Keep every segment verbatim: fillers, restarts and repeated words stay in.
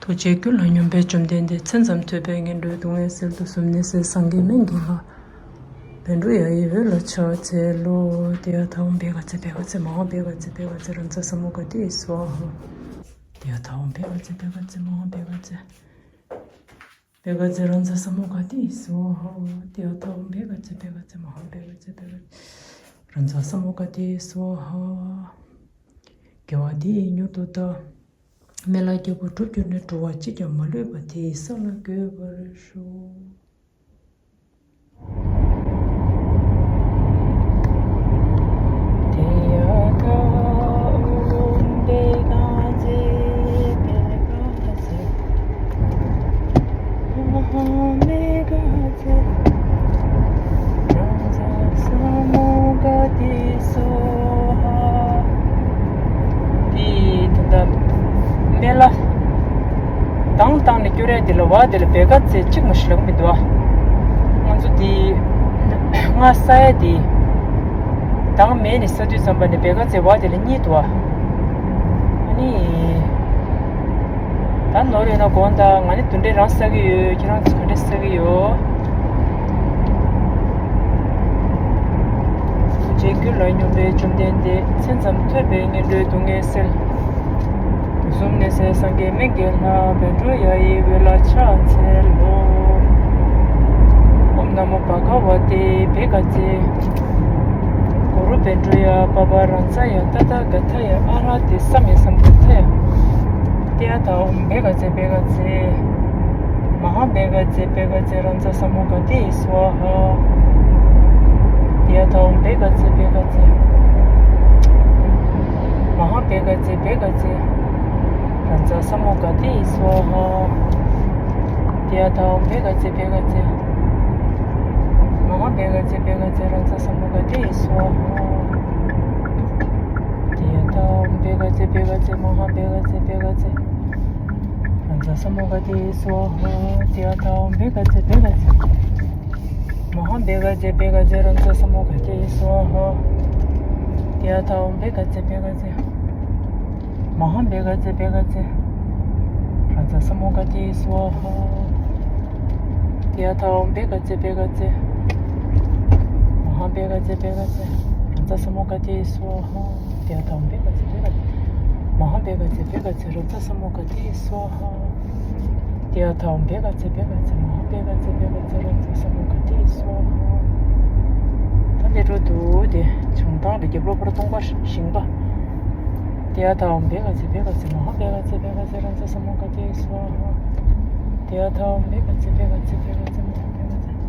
ཐུགས་རྗེ་རྒྱུད་ལ་སྙོམས་པའི་བཅོམ་ལྡན་འདས། མཚན་ཙམ་ཐོས་པས་ངན་འགྲོའི་སྡུག་བསྔལ་སེལ། དུས་གསུམ་ནད་སེལ་སངས་རྒྱས་སྨན་གྱི་བླ། བཻ་ཌཱུརྱ་ཡི་འོད་ལ་ཕྱག་འཚལ་ལོ། ཏདྱ་ཐཱ། ཨོཾ་བྷཻ་ག་ཙི་བྷཻ་ག་ཙི་མ་ཧཱ་བྷཻ་ག་ཙི་བྷཻ་ག་ཙི་རཱ་ཛ་ས་མུདྒ་ཏེ་སྭཱ་ཧཱ། ཏདྱ་ཐཱ། ཨོཾ་བྷཻ་ག་ཙི་བྷཻ་ག་ཙི་མ་ཧཱ་བྷཻ་ག་ཙི་བྷཻ་ག་ཙི་རཱ་ཛ་ས་མུདྒ་ཏེ་སྭཱ་ཧཱ། ཏདྱ་ཐཱ། ཨོཾ་བྷཻ་ག་ཙི་བྷཻ་ག་ཙི་མ་ཧཱ་བྷཻ་ག་ཙི་བྷཻ་ག་ཙི་རཱ་ཛ་ས་མུདྒ་ཏེ་སྭཱ་ཧཱ། དགེ་བ་འདི་ཡིས་མྱུར་དུ་བདག་སྨན་བླ་རྒྱལ་པོ་འགྲུབ་གྱུར་ནས། འགྲོ་བ་གཅིག་ཀྱང་མ་ལུས་པ། དེ་ཡི་ས་ལ་འགོད་པར་ཤོག། དེ་ད་ལྟ་སྨན་བླ་དང་བཏང་ནས་སྐྱུར་ཡ་དེ་ལ་བ་དེ་ལ་བྷཻ་ག་ཙི་གཅིག་མ་ཞིག་ལབ་མི་འདུག་ཨ། ང་ཚོ་དེ་ང་ས་ཡ་དེ་དང་མེད་ནས་ས་དུས་ཙམ་པ་ནས་བྷཻ་ག་ཙི་བ་དེ་ལ་གཉིས་འདུག་ཨ། ཨ་ནི། ད་ནོར་ཡོད་ན་དགོངས་དག། ང་ནི་དུ་འདྲེ་རང་ཟ་གི་ཡོད། ཁྱེད་རང་ཚོ་ག་འདྲ་ཟ་གི་ཡོད། ཐུགས་རྗེ་རྒྱུད་ལ་སྙོམས་པའི་བཅོམ་ལྡན་འདས། མཚན་ཙམ་ཐོས་པས་ངན་འགྲོའི་སྡུག་བསྔལ་སེལ། དུས་གསུམ་ནད་སེལ་སངས་རྒྱས་སྨན་གྱི་བླ། བཻ་ཌཱུརྱ་ཡི་འོད་ལ་ཕྱག་འཚལ་ལོ། ཨོཾ་ན་མོ་བྷ་ག་ཝ་ཏེ་བྷཻ་ག་ཙི། གུ་རུ་བཻ་ཌཱུརྱ་པ་པ་རཱ་ཛཱ་ཡ་ཏ་ཐཱ་ག་ཐཱ་ཡ་ཨ་ར་ཏེ་སམ་ཡ་སམ་བུདྡྷཱ་ཡ། ཏདྱ་ཐཱ། ཨོཾ་བྷཻ་ག་ཙི་བྷཻ་ག་ཙི་མ་ཧཱ་བྷཻ་ག་ཙི་བྷཻ་ག་ཙི་རཱ་ཛ་ས་མུདྒ་ཏེ་སྭཱ་ཧཱ། ཏདྱ་ཐཱ། ཨོཾ་བྷཻ་ག་ཙི་བྷཻ་ག་ཙི་མ་ཧཱ་བྷཻ་ག་ཙི་བྷཻ་ག་ཙི་རཱ་ཛ་ས་མུདྒ་ཏེ་སྭཱ་ཧཱ། ཏདྱ་ཐཱ། ཨོཾ་བྷཻ་ག་ཙི་བྷཻ་ག་ཙི་མ་ཧཱ་བྷཻ་ག་ཙི་བྷཻ་ག་ཙི་རཱ་ཛ་ས་མུདྒ་ཏེ་སྭཱ་ཧཱ། ཏདྱ་ཐཱ། ཨོཾ་བྷཻ་ག་ཙི་བྷཻ་ག་ཙི་མ་ཧཱ་བྷཻ་ག་ཙི་བྷཻ་ག་ཙི་རཱ་ཛ་ས་མུདྒ་ཏེ་སྭཱ་ཧཱ། ཏདྱ་ཐཱ། ཨོཾ་བྷཻ་ག་ཙི་བྷཻ་ག་ཙི་མ་ཧཱ་བྷཻ་ག་ཙི་བྷཻ་ག་ཙི་རཱ་ཛ་ས་མུདྒ་ཏེ་སྭཱ་ཧཱ། ཏདྱ་ཐཱ། ཨོཾ་བྷཻ་ག་ཙི་བྷཻ་ག་ཙི་མ་ཧཱ་བྷཻ་ག་ཙི་བྷཻ་ག་ཙི་རཱ་ཛ་ས་མུདྒ་ཏེ་སྭཱ་ཧཱ། ཏདྱ་ཐཱ། ཨོཾ་བྷཻ་ག་ཙི་བྷཻ་ག་ཙི་མ་ཧཱ་བྷཻ་ག་ཙི་བྷཻ་ག་ཙི་རཱ་ཛ་ས་མུདྒ་ཏེ་སྭཱ་ཧཱ། ཏདྱ་ཐཱ། ཨོཾ་བྷཻ་ག་ཙི་བྷཻ་ག་ཙི་མ་ཧཱ་བྷཻ་ག་ཙི་བྷཻ་ག་ཙི་རཱ་ཛ་ས་མུདྒ་ཏེ་སྭཱ་ཧཱ། ཏདྱ་ཐཱ། ཨོཾ་བྷཻ་ག་ཙི་བྷཻ་ག་ཙི་མ་ཧཱ་བྷཻ་ག་ཙི་བྷཻ་ག་ཙི་རཱ་ཛ་ས་མུདྒ་ཏེ་སྭཱ་ཧཱ། ད་ལས་འགྲོ་འདུག་སྟེ། བྱང་ཐང་གི་རྒྱབ་ལོགས་ཕར་སྟོང་པ་ཞིང་པ། ཏདྱ་ཐཱ། ཨོཾ་བྷཻ་ག་ཙི་བྷཻ་ག་ཙི་མ་ཧཱ་བྷཻ་ག་ཙི་བྷཻ་ག་ཙི་རཱ་ཛ་ས་མུདྒ་ཏེ་སྭཱ་ཧཱ། ཏདྱ་ཐཱ། ཨོཾ་བྷཻ་ག་ཙི་བྷཻ་ག་ཙི་བྷཻ་ག་ཙི་མ་ཧཱ་བྷཻ་ག་ཙི།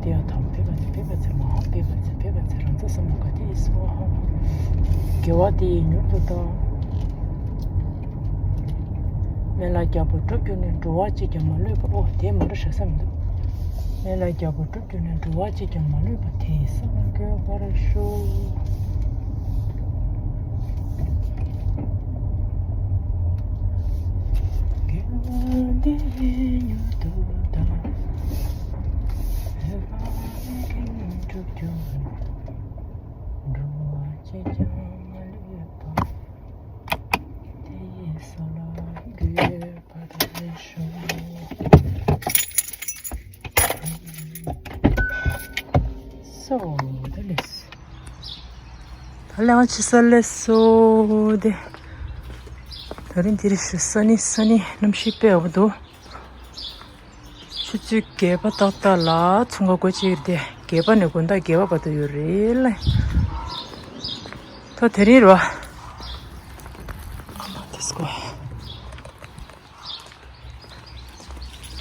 ཏདྱ་ཐཱ། ཨོཾ་བྷཻ་ག་ཙི་བྷཻ་ག་ཙི་མ་ཧཱ་བྷཻ་ག་ཙི་བྷཻ་ག་ཙི་རཱ་ཛ་ས་མུདྒ་ཏེ་སྭཱ་ཧཱ། དགེ་བ་འདི་ཡིས་མྱུར་དུ་བདག་སྨན་བླ་རྒྱལ་པོ་འགྲུབ་གྱུར་ནས། འགྲོ་བ་གཅིག་ཀྱང་མ་ལུས་པ། ཨོ་དེ་མ་འགྲོ་བྱ་ས་མི་འདུག་སྨན་བླ་རྒྱལ་པོ་འགྲུབ་གྱུར་ནས། འགྲོ་བ་གཅིག་ཀྱང་མ་ལུས་པ། དེ་ཡི་ས་ལ་འགོད་པར་ཤོག། དགེ་བ་འདི་ཡིས་མྱུར་དུ་བདག་འོད་དཔག་མེད་ཀྱིས་འགྲུབ་གྱུར་ནས། འགྲོ་བ་གཅིག་ཀྱང་མ་ལུས་པ། དེ་ཡི་ས་ལ་འགོད་པར་ཤོག། སོ་ད་ལེས། ད་ལེ་ང་ཕྱི་ས་ལེས་སོ་དེ། ད་རིང་འདིར་ཞུ་ས་ནི་ས་ནི་གནམ་གཤིས་དཔེ་འོ་འདུག་ཆུ་ཚོད་བརྒྱད་པ་ཏག་ཏག་ལ་ཚོང་ཁང་སྒོ་ཕྱེ་ཡོད་དེ། བརྒྱད་པ་ནས་དགོང་དག་བརྒྱད་པ་བར་དུ་ཡོད་རེད་ལ། ད་དེ་རིང་རོ།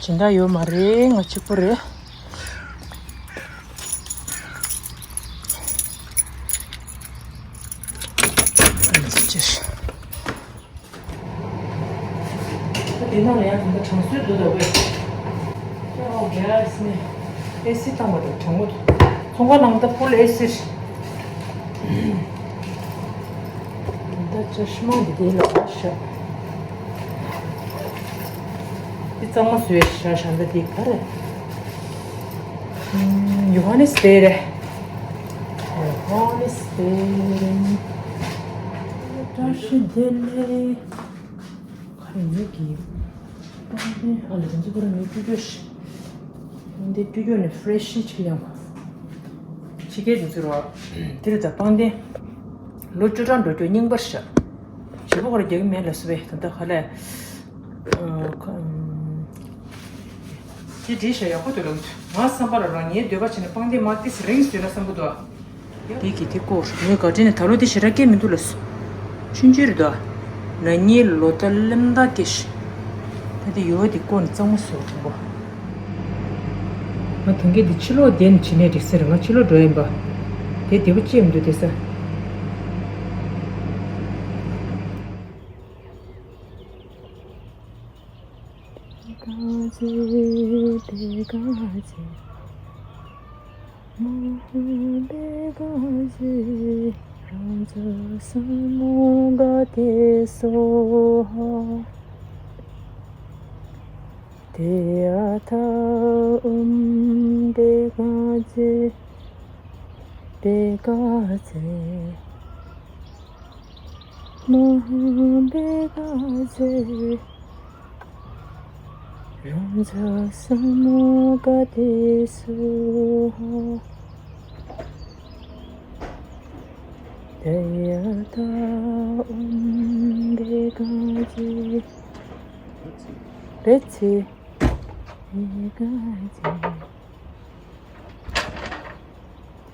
སྦྱིན་བདག་ཡོད་མ་རེད། ང་གཅིག་པུ་རེད། ད་དེ་ནང་ལ་ཡང་དེ་འདྲ་གྲང་སོས་འདུག་ད་བས། ཨོ་རྒྱལ་ལ་སི་ནས་ཨེ་སི་བཏང་བ་དང་གྲང་མོ་འདུག་ཚོང་ཁང་ནང་ད་ཕུལ་ཨེ་སི་རེད། ད་ཅ་ཤི་མ་འདི་དེ་ལ་བ་ཤ་འདི་གཙང་མ་བཟོས་ཤ་ཤ་འདི་དེ་ག་རེ། ཡོ་ཧ་ནེ་སི་བེ་རེ། ཡོ་ཧ་ནེ་སི་བེ་རེ། བཀྲ་ཤིས་བདེ་ལེགས། ངེད་ཀྱི་པང་གདན། ཨ་ལ་དེ་ཚོ་ཁོ་རང་ངའི་སྤྲོད་རྒྱུ་ཞིག་པང་གདན་སྤྲོད་རྒྱུ་ནས་ཧྥི་རེ་ཤི་ཅིག་ལེན་དགོས། ཕྱི་རྒྱལ་དེ་ཚོ་རོ། དེ་རུ་ད་པང་གདན་ལོ་བཅུ་གྲངས་འགྲོ་རྒྱུ་རྙིང་པར་བཞག་བྱེད་པོ་ཁོ་རང་རྒྱག་གི་མེད་ལ་སུ་བས་ད་ལྟ་ཧ་ལས། ཨ་ཁ་ཨམ། དེ་བྲིས་ཤག་ཡག་པོ་འདུག་ལབ་འདུག་ང་བསམ་པ་ལ་རང་ངའི་འདོད་པ་བྱས་ནས་པང་གདན་མ་ཏིས་རིང་བཟོས་ན་བསམ་གི་འདུག་དེ་གི་དེ་སྐོར་ངས་ག་དྲན་ནས་ད་ལོ་དེ་ཞེ་དྲག་སྐད་མི་འདུག་ལ། ཆུང་ཆུང་རེད་དོ། ན་ནིང་ལོ་ལྟར་སླེབས་མདའ་སྐད་ཤི། ད་དེ་ཡོད་དེ་སྐོར་ནས་གཙང་མ་བཟོས་དང་པོ། ང་ཐང་གི་དེ་ཕྱི་ལོགས་བསྡད་ནས་བྱེད་ནས་འགྲིག་ས་རེད། ང་ཕྱི་ལོགས་འགྲོ་ཡིན་པ། དེ་བདེ་པོ་ཅི་མི་འདུག་དེ་ས།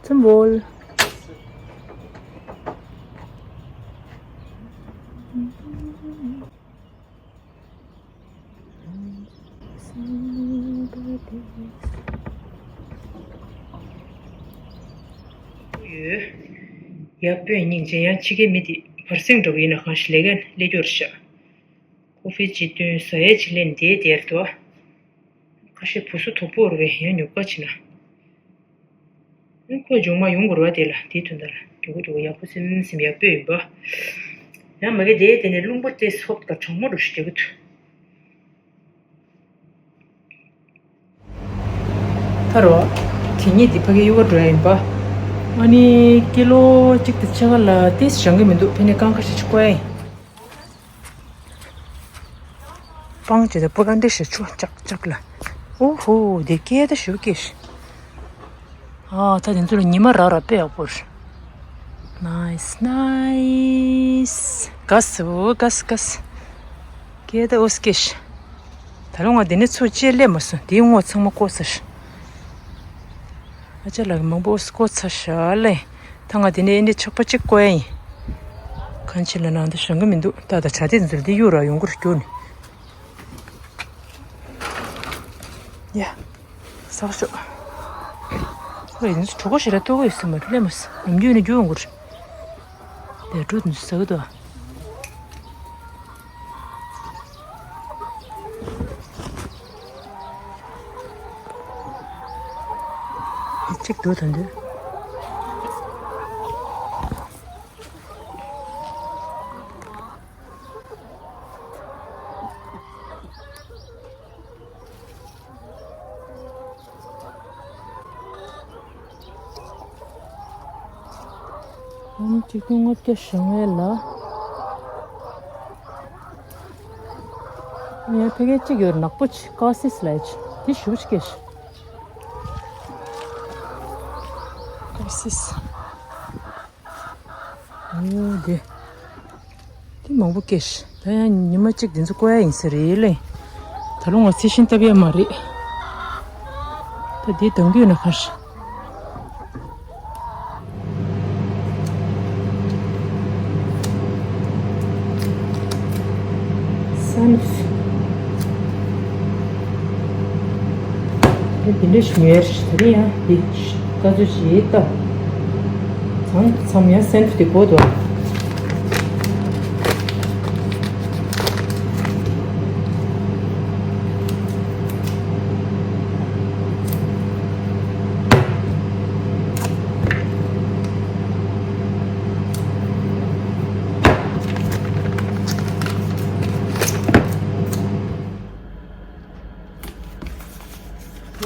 ཚུམ་བོལ། ཡོད། ཡ་དཔོན་སྙིང་རྗེ། ཡང་ཕྱི་རྒྱལ་མི་དེ་བར་སེང་འགྲོ་གི་ཡིན་ན་གང་ཞིག་ལས་ཀ་ལས་རྒྱུར་ཤ། ཁོ་ཧྥི་ཅི་སྟོན་ཟ་ཡས་ཅིག་ལེན་དེ་དེར་དོ། ཁ་ཤས་བུ་སུ་དོག་པོ་རུ་བས་ཡང་ཉོབ་ཀ་ཕྱིན་ན། ཁོ་མཇུག་མ་ཡོང་དགོས་ར་དེ་ལ་དེའི་དོན་དག་ལ་འགྲོ་གི་འགྲོ་གི་ཡག་པོ་སེམས་སེམས་ཡག་པོ་ཡིན་པ། ཡང་མ་གི་དེ་དེ་ནས་རླུང་པོ་དེ་སོབ་དང་གྲང་མོ་རུ་ཞིག་རྒྱག་གི་འདུག་ཐ་རོ། དེ་ཉིད་དེ་ཕ་གི་གཡུག་ག་འགྲོ་ཡ་ཡིན་པ། ཨ་ནི་ཀི་ལོ་གཅིག་དང་ཕྱེད་ཀ་ལ་ཏིས་བཞེངས་གི་མི་འདུག་ཕ་ནི་རྐང་ཁ་ཤས་ཅིག་བཀོལ་ཡ་ཡིན། སྤང་བྱེད་དེ་པོ་ལ་འདྲེ་ཞེ་ཆུ་ལྕག་ལྕག་ལ། ཨོ་ཧོ་དེ་སྐད་ད་ཞུ་སྐད་ཤི། ཨ་ད་དེ་ཚོ་ལ་ཉི་མ་རག་ར་དཔེ་ཡག་པོ་རེད། ནའིས་ནའིས། ག་སུ་ག་སུ་ག་སུ། སྐད་ད་ཨོ་སྐད་ཤི། ད་རུང་ང་དེ་ནས་ཚུར་ཅེས་སླེབས་མ་སོང་། དེའི་ངོ་ཚང་མ་བཀོག་ཚར་ཤི། ཨ་ཅག་ལགས་མང་པོ་བཀོག་ཚར་ཤག་ལེ། ད་ང་དེ་ནས་ཨེ་འདྲའི་ཆག་པ་གཅིག་བཀོལ་ཡ་ཡིན། གང་ཕྱིར་ལ་ནང་དུ་ཞོན་གི་མི་འདུག་ད་ད་བྱ་དེ་འཛུལ་དེ་གཡུག་ར་ཡོང་གི་རེད་སྐྱོ་ནི། ཡ། ཟག་ཤོག་ཁོ་ཡིན་གྲོད་ཁོག་ཞེ་དྲག་ལྟོགས་ཀྱི་ཡོད་ས་མ་རེད་ལེ་མོ་ས། ནམ་རྒྱུན་ནས་རྒྱུ་ཡོང་གི་རེད། དེ་འགྲོ་དུས་ཟ་གི་འདུག་གཅིག་འགྲོ་དང་འདོད། ཨམ་གཅིག་སྟོང་ལྔ་བརྒྱ་ཞེ་ལྔ་ལ། ཡང་ཕ་གི་གཅིག་ཡོད་ནག་པོ་ཅིག་ཀ་སིས་ལ་ཡ་ཅིག་དེ་ཞུ་ཅིག་གེ་ཤི། ཀ་སིས། ཨོ་དེ། དེ་མང་པོ་སྐྱེས། ད་ཡང་ཉི་མ་གཅིག་དེ་ཚོ་བཀོག་ཡ་ཡིན་ས་རེད་ལེ། ད་རུང་ང་ཚེ་ཤིང་བཏབ་ཡ་མ་རེད། ད་དེ་གདང་རྒྱུད་ན་ཁར། སན། དེ་འདི་འདྲ་ཞིག་ཉོས་རེད། དེ་རིང་ཡང་འདི་ཀ་ཚོད་ཅིག་ཡིན་ད། ཚང་ཚང་ཡང་སན་ཕུ་དེ་གོ་དོ།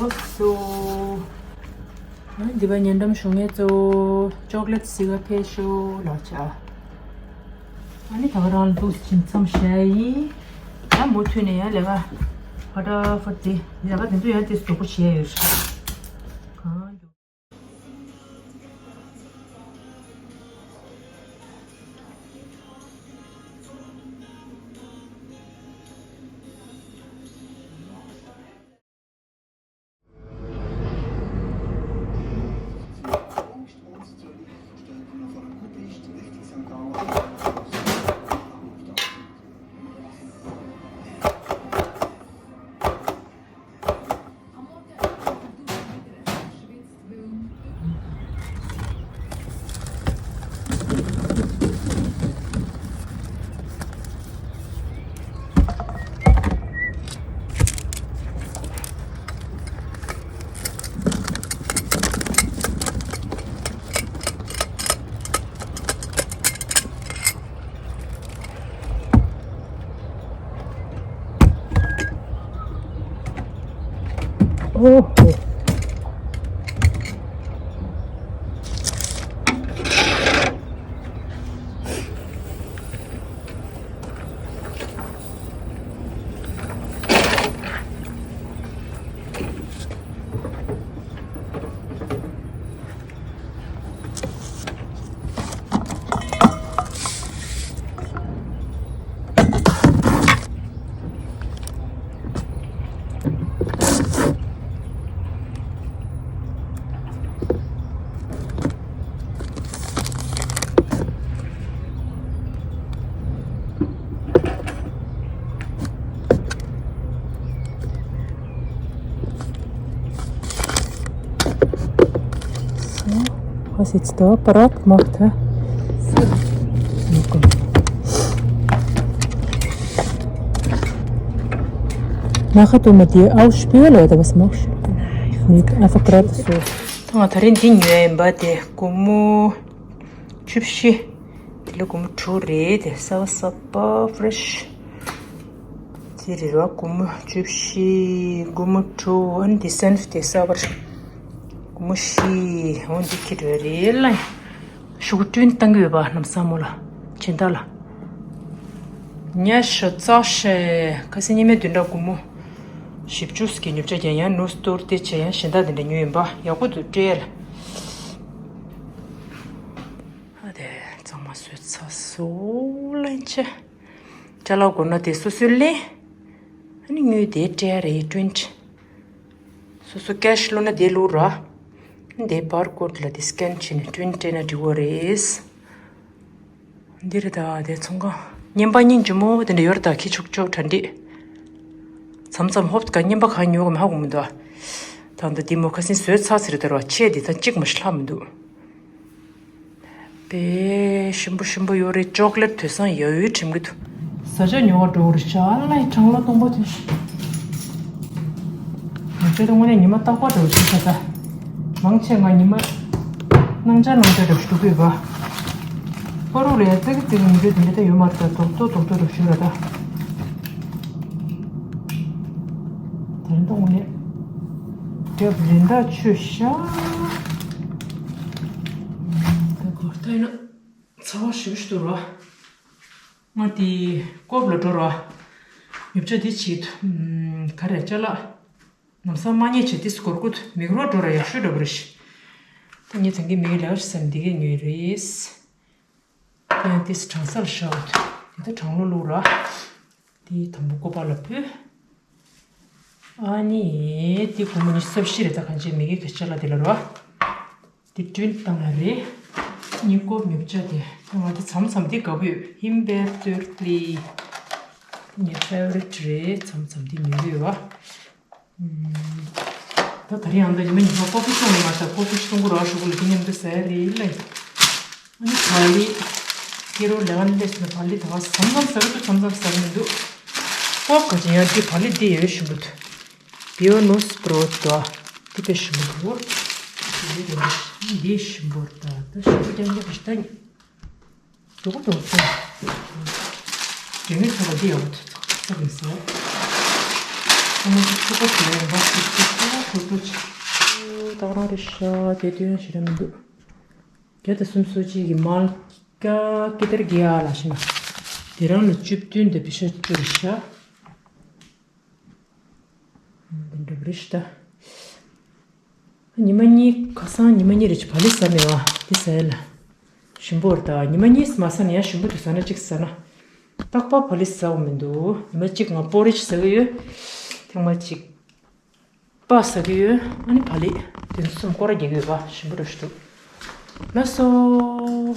ལགས་སོ། ཨ་ནི་འདི་པ་ཉེ་འགྲམ་བཞུགས་མཁན་ཚོ་ཅོག་ལེ་ཊི་གཟིགས་ག་ཕེབས་ཤོག་ལགས་ཆ། ཨ་ནི་ད་ག་རང་ལ་འདུག་སེ་ཕྱིན་མཚམས་བཞག་ཡིན། ཡང་མུ་མཐུད་ནས་ཡང་ལས་ཀ་ཕ་ཏྲ་ཕ་ཏི་ལས་ཀ་དེ་ཚོ་ཡང་དེ་སྡུག་པོ་བྱས་ཡོད་རེད། གང་། ཨོ་ཧོ། Was jetzt da parat gemacht, hä? Nachher tun wir die ausspülen, oder was machst du? Nicht einfach gerade so. ད་ང་ད་རིང་འདི་ཉོས་ཡིན་པ་དེ་སྒོར་མོ་བཅུ་བཞི། དེ་ལ་སྒོར་མོ་དྲུག་རེད་དེ། གསར་པ་གསར་པ་ཕ་རེ་ཤི། དེ་རེད་ར། སྒོར་མོ་བཅུ་བཞི། སྒོར་མོ་དྲུག་ཨ་ནི་དེ་སེན་ཕི་དེ་གསར་པ་རེད། སྒོར་མོ་བཞི། འོ་འདི་ཁྱེར་འགྲོ་ཡ་རེད་ལ། ཤོག་བུ་བསྐྲུན་བཏང་གི་ཡོད་པ་ལམ་སང་མོ་ལ། སྦྱིན་བདག་ལ། ཉ་ཤ་ཙག་ཤ་ཁ་སང་ཉི་མའི་བདུན་ཕྲག་སྒོར་མོ་བཞི་བཅུ་ཙམ་གྱི་ཉོ་ཆ་རྒྱག་ཡང་ནུ་སྟོར་ཏེ་བྱས་ཡང་གཞན་དག་དེ་འདྲ་ཉོས་ཡིན་པ་ཡག་པོ་འདུག་སྤྲད་ལ། ཨ་དེ་ཚང་མ་བཟོས་ཚར་སོང་ལན་ཆ། ཅ་ལག་དགོས་ན་དེ་སོ་སོའི་ལེན། ཨ་ནི་དངུལ་དེ་སྤྲད་རེད་པྲིན་ཊི། སོ་སོ་ཀེ་ཤི་བླུགས་ན་དེ་བླུགས་ར། དེ་བར་ཀོཌ་ལ་དེ་སི་ཀེན་བྱས་ནས་པྲིན་ཊི་སྤྲད་ན་འགྲིག་གི་རེད། འདི་རེད་ད། དེ་ཚོང་ཁང་། བརྙན་པ་སྙིང་རྗེ་མོ་དེ་འདྲ་ཡོད་རེད་ད། ཁྱི་ཆོག་ཆོག་གྲ་སྒྲིག་མཚམས་མཚམས་ཧོབ་ག་བརྙན་པ་གང་ཉོ་གི་མ་ཧ་གོ་མི་འདུག་ཨ། ད་ལྟ་འདི་མོ་ཁ་སང་བཟོས་ཚར་ཚར་རེད་ད་ར། ཆས་འདི་ད་གཅིག་མ་ཤི་ལྷག་མི་འདུག་པེ་ཞིམ་པོ་ཞིམ་པོ་ཡོད་རེད། ཅོག་ལེཊ་དེང་སང་ཡ་ཡོད་དྲན་གི་འདུག་བཟའ་བཅའ་ཉོ་བར་འགྲོ་གི་རེད་ཤག་ལ་ཡི་གྲང་ལོ་སྟོང་པ་དེ། ང་ཚོའི་དངོས་གནས་ཉི་མ་རྟག་པར་འགྲོ་ཞིག་ད་ལྟ། མང་ཆེ་ང་ཉི་མ་སྣང་ཆ་སྣང་ཆ་འགྲོ་ཞིག་འགྲོ་གི་ཡོད་པ། པ་རུ་ལ་ཡ་ཙག་ཙིག་མི་འགྲོ་དེ་འདྲ་ད་ཡོད་མ་རེད་ད། རྡོག་རྡོག་རྡོག་རྡོག་འགྲོ་ཞིག་རེད་ད། དེ་རིང་ད་དངོས་གནས་རྒྱབ་རི་འདྲ་ཆོད་ཤག་ད་གོ་ད་ཡིན་ན་ཚ་བ་ཞིམ་ཞིག་འདུག་ར། ང་དེ་ཀོབ་ལ་འགྲོ་ར། ཉོ་ཆ་དེ་བྱེད་དུ། ག་རེ་ཅ་ལག་ལམ་སང་མ་རྙེད་བྱས་དེ་སྐོར་ཀུད་མིག་རོ་འགྲོ་ར་ཡག་ཤོས་འདྲ་པོ་རེད་ཤག་ད་ངས་ཚང་གི་མིག་ལས་ཀ་ཞིག་སེམས་འདི་གས་ཉོས་རེད། ཡང་དེ་གྲང་སར་བཞག་འོ། དེ་ད་གྲང་ལོ་ལུག་ར། དེ་དང་པོ་ཀོ་པ་ལ་ཕུལ། ཨ་ནི་དེ་སྒོར་མོ་ཉི་ཤུ་རྩ་བཞི་རེད་ད། གང་ཅི་མི་གི་སྐད་ཆ་ལ་དེ་ལ་རོ། དེ་བསྐྲུན་བཏང་ལ་རེད། ཉིན་ཀོབ་ཉོ་ཆ་དེ་ང་དེ་མཚམས་མཚམས་དེ་དགའ་པོ་ཡོད། ཧིམ་བེར་ཏུར་ལི། ངའི་ཕེ་ཝ་རིཊ་རེད། མཚམས་མཚམས་དེ་ཉོ་གི་ཡོད་བ། ད་ད་རིང་ཡང་ད་ཉི་མ་ཉི་མ་ཀོ་ཕི་བཙོང་ཡོད་མ་རེད་ད། ཀོ་ཕི་བཙོང་གི་རོགས་ཞུ་གི་ལ་དེ་མཉམ་དུ་ཟ་ཡ་རེད་ལ། ཨ་ནི་བག་ལེབ། ཀེ་རོ་ལེ་ཝན་ལེབ་ཟེར་ན་བག་ལེབ་ད་ག་མཚམས་མཚམས་ཟ་གི་འདུག་མཚམས་མཚམས་ཟ་གི་མི་འདུག་ཀོབ་ག་ཅི་ཡང་དེ་བག་ལེབ་དེ་ཡོད་ཞིམ་པོ་འདུག་བི་ཡོ་ནོ་སི་པྲོ་ཏ། དེ་དཔེ་ཞིམ་པོ་འདུག་དེ་ཞིམ་པོ་རེད་ད། ད་ཞིམ་པོ་རྐྱང་རྐྱང་རེད་ད། མགྱོགས་པོ་འགྲོ་ཚེ། རྒྱ་མི་ཚོ་ལ་འདི་ཡག་པོ་ཐུག་ཚག་ཚག་མི་ཟེར། ཁོ་མོ་ཚོ་ཕྱུ་པ་ཟེར་ཡང་འབའ་ཐུག་ཚེ་ཕྱུ་པ་ཐུག་ཐུག་ཅིག་ཏག་རང་རེད་ཤག་དེ་དོན་ཞེ་དྲག་མི་འདུག་བརྒྱ་དང་སུམ་ཅུ་སོ་གཅིག་གི་མལ་ཀ་ཀི་དར་གི་ཡ་ལ་ཤི་ན། དེ་རང་ལ་བཅུ་བདུན་དང་པི་ཤ་བཅུ་རེད་ཤག་འདི་འདྲ་བ་རེད་ཤག་ད། ཉི་མ་གཉིས་ཁ་སང་ཉི་མ་གཉིས་རེ་ཅིག་བག་ལེབ་ཟ་མེད་པ་འདི་ཟ་ཡ་ལ། ཞིམ་པོ་རེད་ད། ཉི་མ་གཉིས་མ་ཟ་ན་ཡང་ཞིམ་པོ་འདུག་ཟ་ན་གཅིག་ཟ་ན། རྟག་པར་བག་ལེབ་ཟ་འོ་མི་འདུག་ཉི་མ་གཅིག་ང་པོ་རི་ཅིག་ཟ་གི་ཡོད། ཐེངས་མ་གཅིག་པ་ཟ་གི་ཡོད། ཨ་ནི་བག་ལེབ་དེ་ཚོ་གསུམ་སྐོར་ར་རྒྱག་གི་ཡོད་པ། ཞིམ་པོ་རེད་ཤག་འདུག་ལགས་སོ།